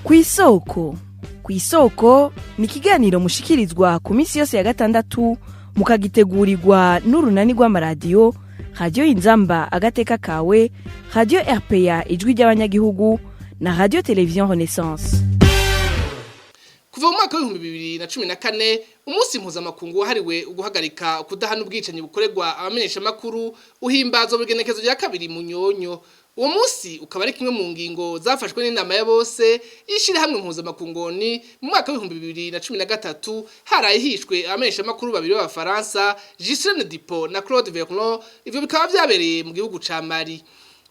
Kw'isoko. Kw'isoko ni ikiganiro mushikirizwa ku minsi yose ya gatandatu, mukagitegurirwa n'urunani rw'amaradiyo Radiyo Inzamba Agateka Kawe, Radiyo RPA Ijwi ry'Abanyagihugu na Radiyo Televiziyo Renaissance. Kuva mu mwaka w'2014, umunsi mpuzamakungu wahariwe uguhagarika kudahana ubwicanyi bukorerwa abamenyeshamakuru uhimbazwa mu igenekezo rya 2 Munyonyo. Uwo munsi ukaba ari kimwe mu ngingo zafashwe n'inama ya bose y'ishirahamwe mpuzamakungu ni mu mwaka w'2013. Haraye hishwe abamenyeshamakuru babiri b'Abafaransa, Ghislaine Dupont na Claude Verlon. Ivyo bikaba vyabereye mu gihugu ca Mali.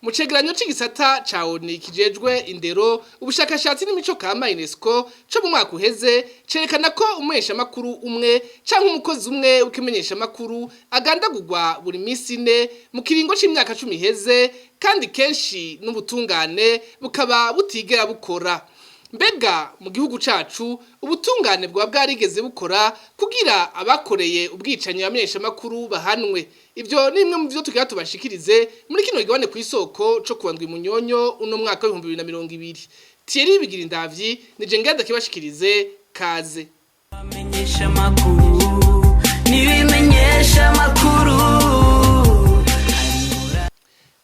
Mu cegeranyo c'igisata ca ONU kijejwe indero, ubushakashatsi n'imico kama, UNESCO, co mu mwaka uheze cerekana ko umumenyeshamakuru umwe canke umukozi umwe w'ikimenyeshamakuru agandagurwa buri minsi 4 mu kiringo c'imyaka 10 iheze, kandi kenshi n'ubutungane bukaba butigera bukora. Mbega mu gihugu cacu ubutungane bwaba bwarigeze bukora kugira abakoreye ubwicanyi abamenyeshamakuru bahanwe? Ivyo ni imwe mu vyo tugira tubashikirize muri kino kigabane Kw'isoko co kuwa 7 Munyonyo uno mwaka w'2020. Thierry Bigirindavyi nije ngenda kibashikirize. Kaze. Bamenyesha amakuru, nibimenyesha amakuru.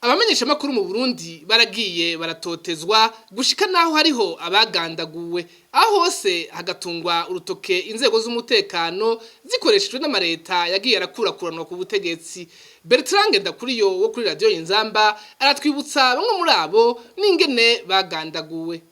Abamenyesha makuru mu Burundi baragiye baratotezwa gushika naho hariho abagandaguwe, aho hose hagatungwa urutoke inzego z'umutekano zikoreshejwe n'amareta yagiye arakurakuranwa ku butegetsi. Bertrand Ndakuriyo wo kuri Radio Inzamba aratwibutsa bamwe muri abo n'ingene bagandaguwe.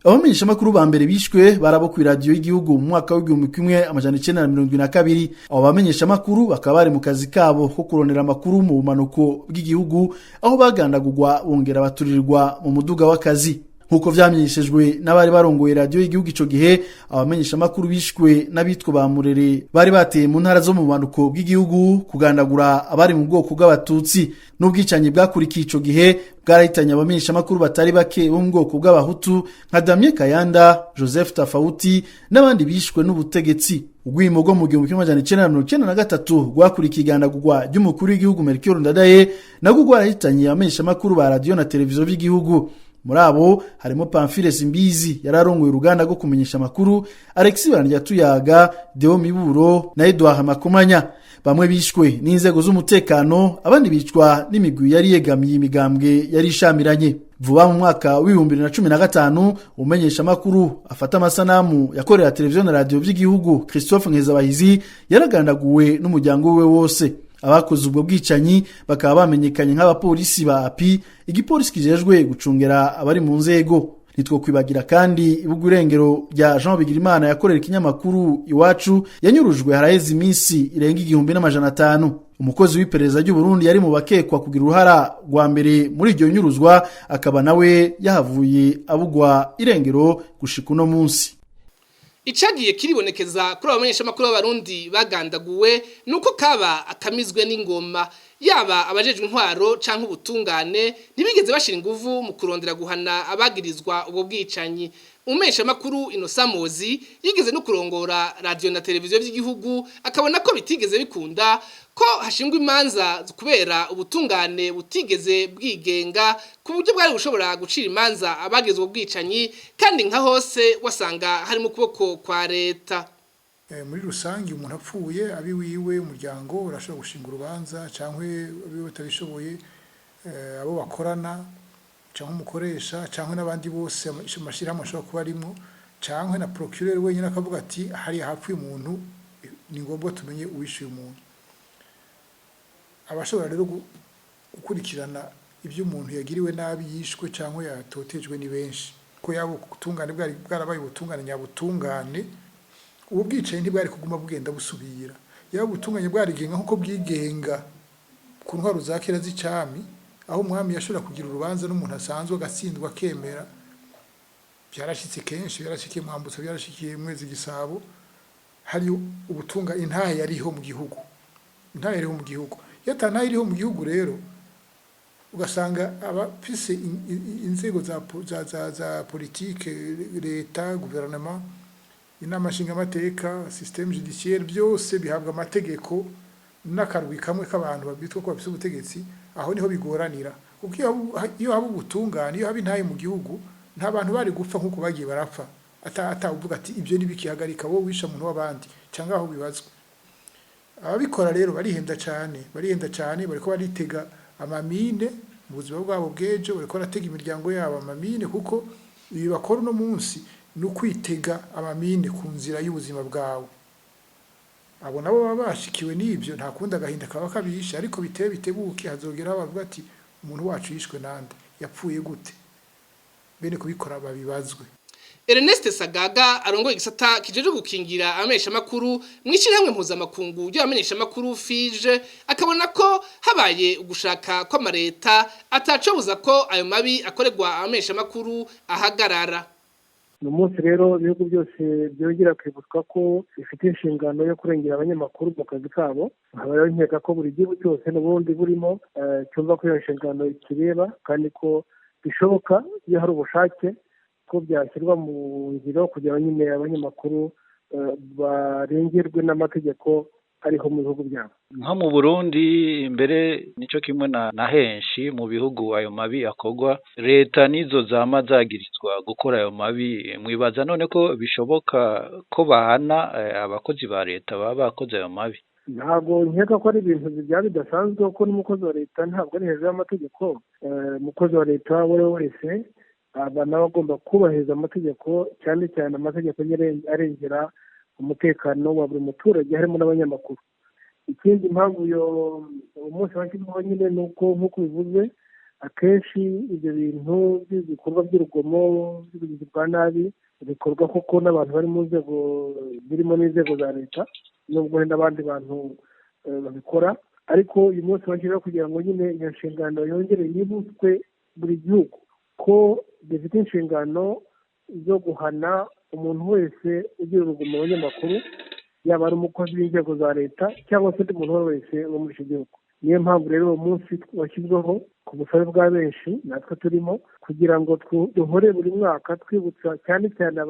Abamenyeshamakuru ba mbere bishwe barabo ku radiyo y'igihugu mu mwaka w'1972. Abo bamenyeshamakuru bakaba bari mu kazi kabo ko kurondera amakuru mu bumanuko bw'igihugu, aho bagandagurwa bongera baturirwa mu muduga w'akazi, nk'uko vyamenyeshejwe n'abari barongoye radiyo y'igihugu ico gihe. Abamenyeshamakuru bishwe n'abitwa ba Murere bari bateye mu ntara zo mu bumanuko bw'igihugu kugandagura abari mu bwoko bw'Abatutsi. N'ubwicanyi bwakurikiye ico gihe bwarahitanye abamenyeshamakuru batari bake bo mu bwoko bw'Abahutu, nka Damien Kayanda, Joseph Tafauti n'abandi bishwe n'ubutegetsi. Urwimo rwo mu 1993 rwakurikiye igandagurwa ry'umukuru w'igihugu Melchior Ndadaye narwo rwarahitanye abamenyeshamakuru ba radiyo na televiziyo by'igihugu. Muri abo harimo Pamphile Simbizi yari arongoye uruganda rwo kumenyesha amakuru, Alexis Tuyaga, Deo Miburo na Edouard Makomanya. Bamwe bishwe n'inzego z'umutekano, abandi bicwa n'imigwi yari yegamiye imigambwe yari ishamiranye. Vuba mu mwaka w'2015, umenyesha amakuru afata amasanamu yakorera televiziyo na radiyo by'igihugu, Christophe Nkezabahizi, yaragandaguwe n'umuryango we wose. Abakoze ubwo bwicanyi bakaba bamenyekanye nk'abapolisi ba API, igipolisi kijejwe gucungera abari mu nzego. Nitwo kwibagira kandi ibugurengero rya Jean Bigirimana yakorera ikinyamakuru Iwacu, yanyurujwe haraheze iminsi irenga 1500. Umukozi w'iperereza ry'u Burundi yari mu bakekwa kugira uruhara rwa mbere muri iryo nyuruzwa akaba nawe yahavuye abugwa irengero gushika uno munsi. Icagiye kiribonekeza kuri abamenyeshamakuru b'Abarundi bagandaguwe nuko kaba akamizwe n'ingoma. Yaba abajejwe intwaro canke ubutungane, ntibigeze bashira inguvu mu kurondera guhana abagirizwa ubwo bwicanyi. Umumenyeshamakuru Innocent Muhozi yigeze no kurongora radio na televiziyo by'igihugu, akabona ko bitigeze bikunda ko hashingwa imanza kubera ubutungane butigeze bwigenga ku buryo bwari bushobora gucira imanza abagizwe ubwicanyi, kandi nka hose wasanga harimo ukuboko kwa leta. Muri rusange, umuntu apfuye, abi wiwe, umuryango urashobora gushinga urubanza, cyangwa abiwe batabishoboye, abo bakorana, cyangwa umukoresha, cyangwa n'abandi bose, amashyirahamwe ashobora kuba arimo, cyangwa na procureur wenyine akavuga ati: "Hariya hapfuye umuntu, ni ngombwa tumenye uwishyuye umuntu." Abashobora rero gukurikirana ibyo umuntu yagiriwe nabi, yishwe cyangwa yatotejwe, ni benshi. Ko yaba ubutungane bwari bwarabaye ubutungane nyabutungane, ubu bwicanyi ntibwari kuguma bugenda busubira. Yaba ubutungane bwarigenga nk'uko bwigenga ku ntwaro za kera z'icami, aho umwami yashobora kugira urubanza n'umuntu asanzwe agatsindwa akemera. Byarashyitse kenshi, byarashikiye Mwambutsa, byarashikiye Mwezi Gisabo. Hari ubutunga, intahe yariho mu gihugu, intahe yariho mu gihugu. Iyo ata ntahe iriho mu gihugu rero, ugasanga abafise inzego za politike, leta, guverinoma, inama nshingamateka, système judiciaire, byose bihabwa amategeko n'akarwi kamwe k'abantu bitwa ko bafise ubutegetsi. Aho niho bigoranira, kuko iyo haba ubutungane, iyo haba intahe mu gihugu. Nta bantu bari gupfa nk'uko bagiye barapfa atawuvuga ati ibyo ntibikihagarika, wowe wishe umuntu w'abandi cyangwa aho bibazwa. Ababikora rero barihenda cyane, barihenda cyane, bariko baritega amamine mu buzima bwabo bw'ejo, bariko baratega imiryango yabo amamine, kuko ibi bakora uno munsi ni ukwitega amamine ku nzira y'ubuzima bwawe. Abo nabo baba bashikiwe n'ibyo, nta kundi agahinda kaba kabishe, ariko bitebe bitebuke hazogera bavuga ati umuntu wacu yishwe nande, yapfuye gute, bene kubikora babibazwe. Ernest Sagaga arongoye igisata kijeje gukingira abamenyeshamakuru mw'ishirahamwe mpuzamakungu ry'abamenyeshamakuru FIGE, akabona ko habaye ugushaka kw'amareta atacobuza ko ayo mabi akorerwa abamenyeshamakuru ahagarara. Uyu munsi rero ibihugu byose byongera kwibutswa ko bifite inshingano yo kurengera abanyamakuru mu kazi kabo. Nkaba rero nkeka ko buri gihugu cyose n'ubundi burimo cyumva ko iyo nshingano ikireba, kandi ko bishoboka iyo hari ubushake ko byashyirwa mu ngiro kugira ngo nyine abanyamakuru barengerwe n'amategeko ariho mu bihugu byabo. Nko mu Burundi mbere nico kimwe na henshi mu bihugu ayo mabi akorwa, leta nizo zama zagirizwa gukora ayo mabi. Mwibaza none ko bishoboka ko bahana abakozi ba leta baba bakoze ayo mabi? Ntabwo nkeka ko ari ibintu byaba bidasanzwe, kuko n'umukozi wa leta ntabwo ari hejuru y'amategeko. Umukozi wa leta uwo ari we wese aba nawe agomba kubahiriza amategeko, cyane cyane amategeko arengera umutekano wa buri muturage harimo n'abanyamakuru. Ikindi impamvu uyu munsi washyizweho nyine ni uko nk'uko bivuze akenshi ibyo bintu by'ibikorwa by'urugomo by'ubugizi bwa nabi bikorwa koko n'abantu bari mu nzego zirimo n'inzego za leta, nubwo hari n'abandi bantu babikora, ariko uyu munsi washyiriweho kugira ngo nyine iyo nshingano yongere yibutswe buri gihugu ko gifite inshingano zo guhana umuntu wese ugira urugomo abanyamakuru, yaba ari umukozi w'inzego za leta cyangwa se undi muntu uwo ari we wese wo muri icyo gihugu. Niyo mpamvu rero uwo munsi washyizweho ku busabe bwa benshi natwe turimo, kugira ngo duhore buri mwaka twibutsa cyane cyane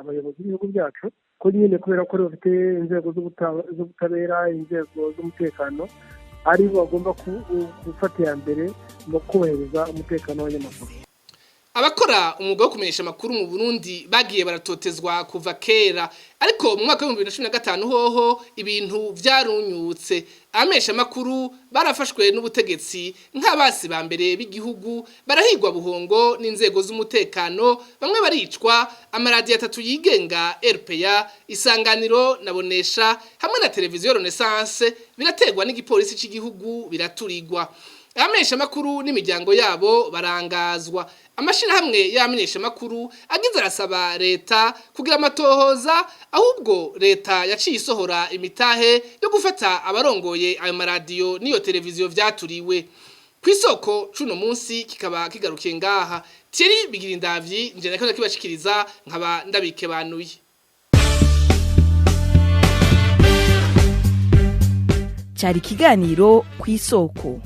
abayobozi b'ibihugu byacu ko nyine kubera ko bafite inzego z'ubutabera, inzego z'umutekano, ari bo bagomba gufata iya mbere mu kubahiriza umutekano w'abanyamakuru. Abakora umwuga wo kumenyesha amakuru mu Burundi bagiye baratotezwa kuva kera, ariko mu mwaka wa 2015 hoho ibintu vyarunyutse. Abamenyesha amakuru barafashwe n'ubutegetsi nk'abasi ba mbere b'igihugu, barahigwa buhongo n'inzego z'umutekano, bamwe baricwa. Amaradiyo atatu yigenga RPA, Isanganiro na Bonesha hamwe na televiziyo Renaissance birategwa n'igipolisi c'igihugu biraturirwa. Abamenyesha amakuru n'imiryango yabo barangazwa. Amashirahamwe y'abamenyesha amakuru agize arasaba leta kugira amatohoza, ahubwo leta yaciye isohora imitahe yo gufata abarongoye ayo maradiyo n'iyo televiziyo vyaturiwe. Kw'isoko cuno munsi kikaba kigarukiye ngaha. Thierry Bigirindavyi nje nariko ndakibashikiriza, nkaba ndabikebanuye. Cari ikiganiro kw'isoko.